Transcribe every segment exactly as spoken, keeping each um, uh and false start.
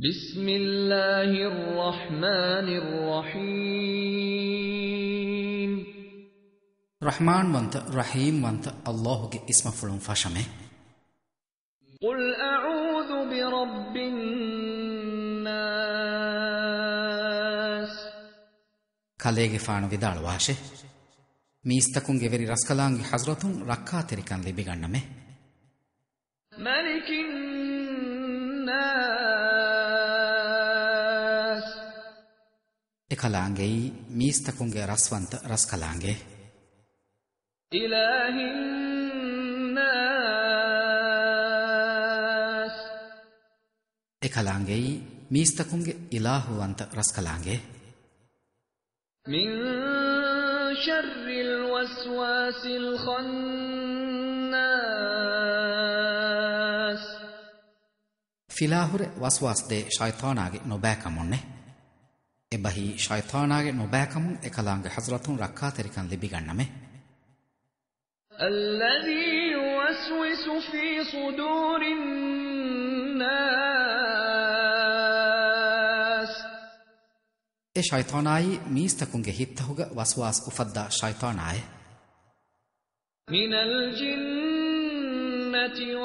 بسم الله الرحمن الرحيم. ރަޙްމާންވަންތަ، ރަޙީމްވަންތަ ﷲ ގެ އިސްމަށްފުޅުން ފަށަމެ. قل أعوذ برب الناس. ކަލޭގެފާނު ވިދާޅުވާށެ، މީސްތަކުންގެ ވެރި ރަސްކަލާނގެ ޙަޟްރަތުން ރައްކާތެރިކަން ލިބިގަންނަމެ. ملك الناس. އެކަލާނގެއީ މީސްތަކުންގެ ރަސްވަންތަ ރަސްކަލާނގެ. إله الناس. އެކަލާނގެއީ މީސްތަކުންގެ އިލާހުވަންތަ ރަސްކަލާނގެ. من شر الوسواس الخناس. ފިލާހުރެ ވަސްވާސްދޭ ޝައިޠާނާގެ ނުބައިކަމުންނެ. އެބަހީ ޝައިޠާނާގެ ނުބައިކަމުން އެކަލާނގެ ޙަޟްރަތުން ރައްކާތެރިކަން ލިބިގަންނަމެ. الذي يوسوس في صدور الناس. އެ ޝައިޠާނާއީ މީސްތަކުންގެ ހިތްތަހުގަ ވަސްވާސް އުފައްދާ ޝައިޠާނާއެ. من الجنة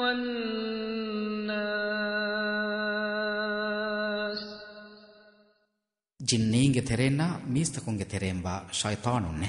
والناس. ޖިންނީންގެ ތެރޭންނާ މީސްތަކުންގެ ތެރޭންވާ ޝައިޠާނުންނެ.